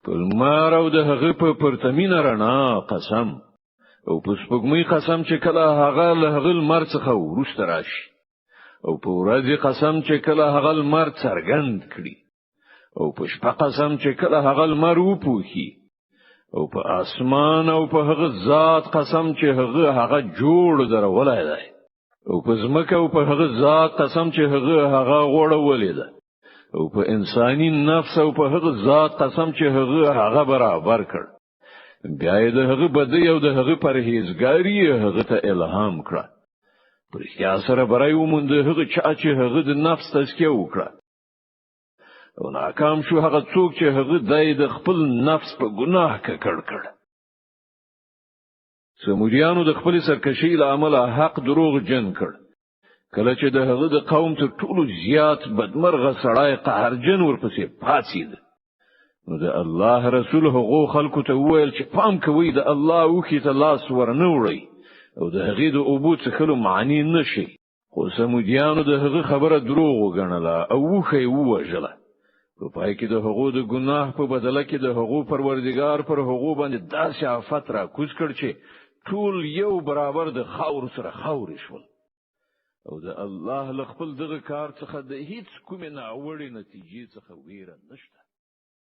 په لمر او د هغه په پرتمینه رڼا قسم، او په سپوږمۍ قسم چې کله هغه له هغه لمر څخه وروسته راشي، او په ورځې قسم چې کله هغه لمر څرګند کړي، او په شپه قسم چې کله هغه لمر وپوښي، او په اسمان او په هغه ذات قسم چې هغه هغه جوړ درولای دی، او په ځمکه او په هغه ذات قسم چې هغه هغه غوړولې ده، او په انساني نفس او په هغه ذات قسم چې هغه هغه برابر کړ. بیا یې د هغه بدی او د هغه پرهیزګاری هغه ته الهام کړه. پر رښتیا سره بری وموند هغه چا چې هغه د نفس تزکیه وکړه، او ناکام شو هغه څوک چې هغه د خپل نفس په ګناه ککړ کړ. سمودیانو د خپل سرکشي له امله حق دروغ جن کړ. کله چې د هغه د قوم تر ټولو زیات بدمرغه سړی قهرجن ورپسې پاڅید، نو د الله رسول هغو خلکو ته وویل چې پام کوئ، د الله اوښي ته لاس ورنه وړئ او د هغې د اوبو څښلو معنی نه شئ. خو سمودیانو د هغه خبره دروغ وګڼله او اوښه یې ووژله. په پای کې د هغو د ګناه په بدله کې د هغو پروردګار پر هغو باندې داسې آفت را کوز کړ چې ټول یو برابر د خاورو سره خاورې شول، او د الله له خپل دغه کار څخه د هیڅ کومې ناوړې نتیجې څخه ویره نشته.